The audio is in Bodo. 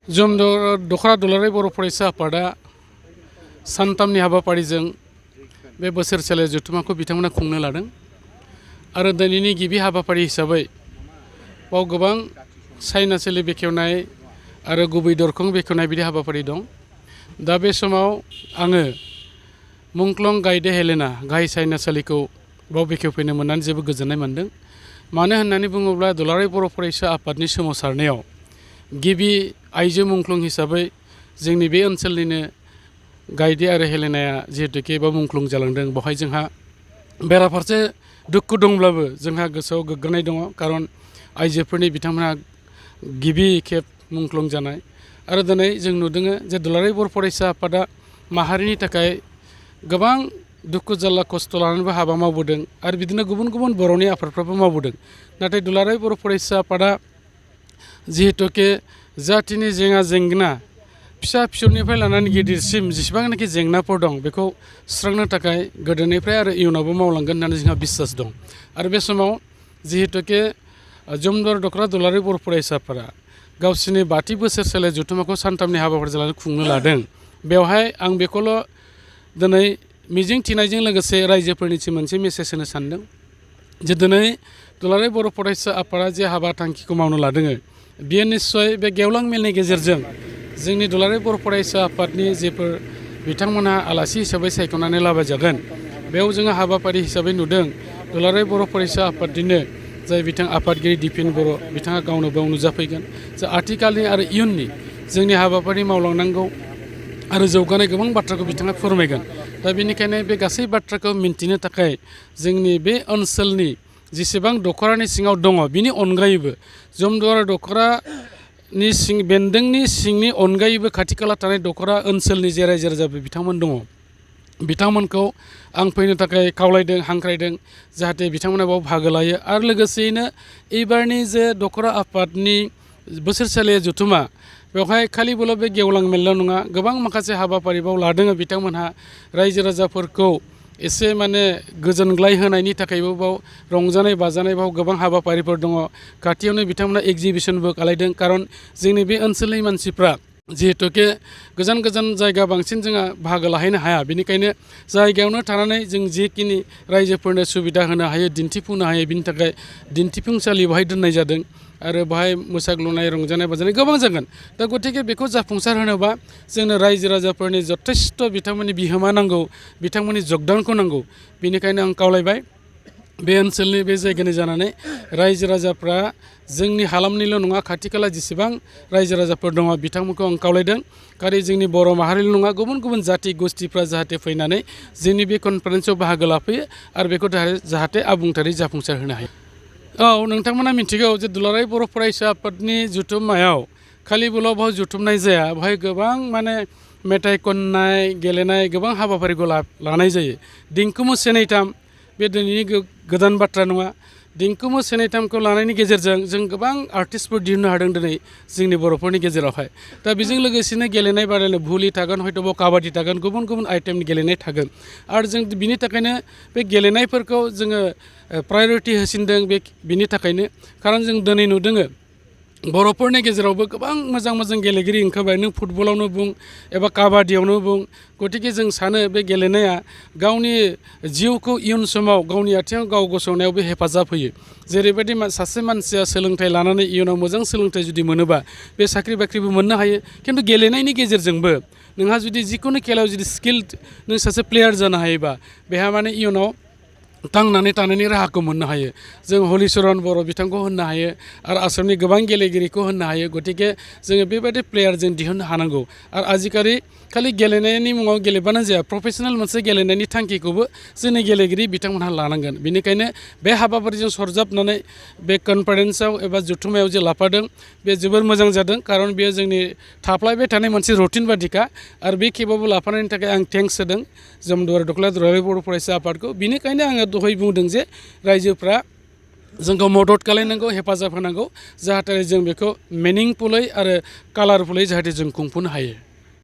जों दखरा दुलाराय बर' फरायसा आफादा सानथामनि हाबाफारिजों बे बोसोरसेले जथुम्माखौ बिथांमोना खुंनो लादों आरो दिनैनि गिबि हाबाफारि हिसाबै बाव गोबां सायनासालि बेखेवनाय आरो गुबै दरखं बेखेवनाय बिदि हाबाफारि दं। दा बे समाव आङो मुंख्लं गायदे हेलेना गाहाय सायनासालिखौ बाव बेखेवफैनो मोननानै जोबोद गोजोननाय मोन्दों। मानो होननानै बुङोब्ला दुलाराय बर' फरायसा आफादनि सोमावसारनायाव गिबि आइजो मुंख्लं हिसाबै जोंनि बे ओनसोलनिनो गायदे आरो हेलेनाया जिहेतुके एबा मुंख्लं जालांदों। बेवहाय जोंहा बेराफारसे दुखु दंब्लाबो जोंहा गोसोआव गोग्गानाय दङ, खारन आइजोफोरनि बिथांमोनहा गिबि खेब मुंख्लं जानाय आरो दिनै जों नुदों जे दुलाराय बर' फरायसा आफादा माहारिनि थाखाय गोबां दुखु जाल्ला खस्थ' लानानैबो हाबा मावबोदों आरो बिदिनो गुबुन गुबुन बर'नि आफादफ्राबो मावबोदों। नाथाय दुलाराय बर' फरायसा आफादा जिहेतुके जातिनि जेंना जेंना फिसा फिसौनिफ्राय लानानै गिदिरसिम जेसेबांनाखि जेंनाफोर दं बेखौ सुस्रांनो थाखाय गोदोनिफ्राय आरो इयुनावबो मावलांगोन होननानै जोंहा बिसास दं। आरो बे समाव जिहेतुके जमदुवार दखरा दुलाराय बर' फरायसाफोरा गावसोरनि 5थि बोसोरसेले जथुम्माखौ सानथामनि हाबाफारि लानानै खुंनो लादों। बेवहाय आं बेखौल' दिनै मिजिं थिनायजों लोगोसे रायजोफोरनिसिम मोनसे मेसेज होनो सानदों जे दिनै दुलाराय बर' फरायसा आफादा जे हाबा थांखिखौ मावनो लादों बेयो निस्सय बे गेवलां मेलनि गेजेरजों जोंनि दुलाराय बर' फरायसा आफादनि जेफोर बिथांमोनहा आलासि हिसाबै सायख'नानै लाबोजागोन बेयाव जोङो हाबाफारि हिसाबै नुदों दुलाराय बर' फरायसा आफादनिनो जाय बिथां आफादगिरि दिपेन बर' बिथाङा गावनो बेयाव नुजाफैगोन। जे आथिखालनि आरो इयुननि जोंनि हाबाफारि मावलांनांगौ आरो जौगानाय गोबां बाथ्राखौ बिथाङा फोरमायगोन। दा बेनिखायनो बे गासै बाथ्राखौ मिन्थिनो थाखाय जोंनि बे ओनसोलनि जेसेबां दखरानि सिङाव दङ बिनि अनगायैबो जमदुवार दखरानि सिं बेन्दोंनि सिंनि अनगायैबो खाथि खाला थानाय दखरा ओनसोलनि जे रायजो राजाफोर बिथांमोन दङ बिथांमोनखौ आं फैनो थाखाय खावलायदों, हांख्रायदों जाहाथे बिथांमोना बाव बाहागो लायो। आरो लोगोसेयैनो एबारनि जे दखरा आफादनि बोसोरसेले जथुम्मा बेवहाय खालिबोल' बे गेवलां मेलल' नङा, गोबां माखासे हाबाफारि बाव लादों बिथांमोनहा रायजो राजाफोरखौ एसे माने गोजोनग्लाय होनायनि थाखायबो बाव रंजानाय बाजानाय बाव गोबां हाबाफारिफोर दङ। खाथियावनो बिथांमोना एगजिबिसनबो खालायदों, खारन जोंनि बे ओनसोलनि मानसिफ्रा जिहेतुके गोजान गोजान जायगा बांसिन जोंहा बाहागो लाहैनो हाया, बेनिखायनो जायगायावनो थानानै जों जिखिनि रायजोफोरनो सुबिदा होनो हायो दिन्थिफुंनो हायो बिनि थाखाय दिन्थिफुंसालि बाहाय दोननाय जादों आरो बाहाय मोसाग्लुंनाय रंजानाय बाजानाय गोबां जागोन। दा गतिके बेखौ जाफुंसार होनोबा जोंनो रायजो राजाफोरनि जथेस्थ' बिथांमोननि बिहोमा नांगौ, बिथांमोननि जगदानखौ नांगौ। बेनिखायनो आं खावलायबाय बे ओनसोलनि बे जायगानि जानानै रायजो राजाफ्रा जोंनि हालामनिल' नङा खाथि खाला जेसेबां रायजो राजाफोर दङ बिथांमोनखौ आं खावलायदों खालि जोंनि बर' माहारिल' नङा गुबुन गुबुन जाथि गोष्ठिफ्रा जाहाथे फैनानै जोंनि बे कनफारेन्सआव बाहागो लाफैयो आरो बेखौ जाहाथे आबुंथारै जाफुंसार होनो हायो। औ, नोंथांमोना मिथिगौ जे दुलाराय बर' फरायसा आफादनि जथुम्मायाव खालिबोल' बाव जुथुमनाय जाया, बेवहाय गोबां माने मेथाइ खननाय गेलेनाय गोबां हाबाफारिखौ लानाय जायो। देंखो मोसानायथाम बे दिनैनि गोदान बाथ्रा नङा। देंखो मोसानायथामखौ लानायनि गेजेरजों जों गोबां आर्टिस्टफोर दिहुननो हादों दिनै जोंनि बर'फोरनि गेजेरावहाय। दा बेजों लोगोसेनो गेलेनाय बादायलायनाय भलि थागोन, हयथ'बा काबादि थागोन, गुबुन गुबुन आइटेमनि गेलेनाय थागोन। आरो जों बिनि थाखायनो बे गेलेनायफोरखौ जोङो प्रायरिटि होसिनदों बिनि थाखायनो, खारन जों दिनै नुदों बर'फोरनि गेजेरावबो गोबां मोजां मोजां गेलेगिरि ओंखारबाय, नों फुटबलावनो बुं एबा काबादियावनो बुं। गतिके जों सानो बे गेलेनाया गावनि जिउखौ इयुन समाव गावनि आथिङाव गाव गसंनायावबो हेफाजाब होयो। जेरैबायदि सासे मानसिया सोलोंथाइ लानानै इयुनाव मोजां सोलोंथाइ जुदि मोनोबा बे साख्रि बाख्रिबो मोननो हायो, खिन्थु गेलेनायनि गेजेरजोंबो नोंहा जुदि जिखुनु खेलायाव जुदि स्किल्ड नों सासे प्लेयार जानो हायोबा बेहा माने इयुनाव थांनानै थानायनि राहाखौ मोननो हायो। जों हलिचरन बर' बिथांखौ होननो हायो आरो आसामनि गोबां गेलेगिरिखौ होननो हायो। गतिके जोङो बेबायदि प्लेयार जों दिहुननो हानांगौ। आरो आजिखालि खालि गेलेनायनि मुङाव गेलेबानो जाया, प्रफेसनेल मोनसे गेलेनायनि थांखिखौबो जोंनि गेलेगिरि बिथांमोनहा लानांगोन। बेनिखायनो बे हाबाफारिजों सरजाबनानै बे कनफारेन्सआव एबा जथुम्मायाव जे लाफादों बे जोबोर मोजां जादों, खारन बेयो जोंनि थाफ्लायबाय थानाय मोनसे रुटिन बादिखा। आरो बे खेबावबो लाफानायनि थाखाय आं थेंक्स होदों जमदुवार दखरा दुलाराय बर' फरायसा आफादखौ। बेनिखायनो आङो दहाय बुंदों जे रायजोफ्रा जोंखौ मदद खालामनांगौ, हेफाजाब होनांगौ, जाहाथे जों बेखौ मिनिंफुलै आरो कालारफुलै जाहाथे जों खुंफुंनो हायो।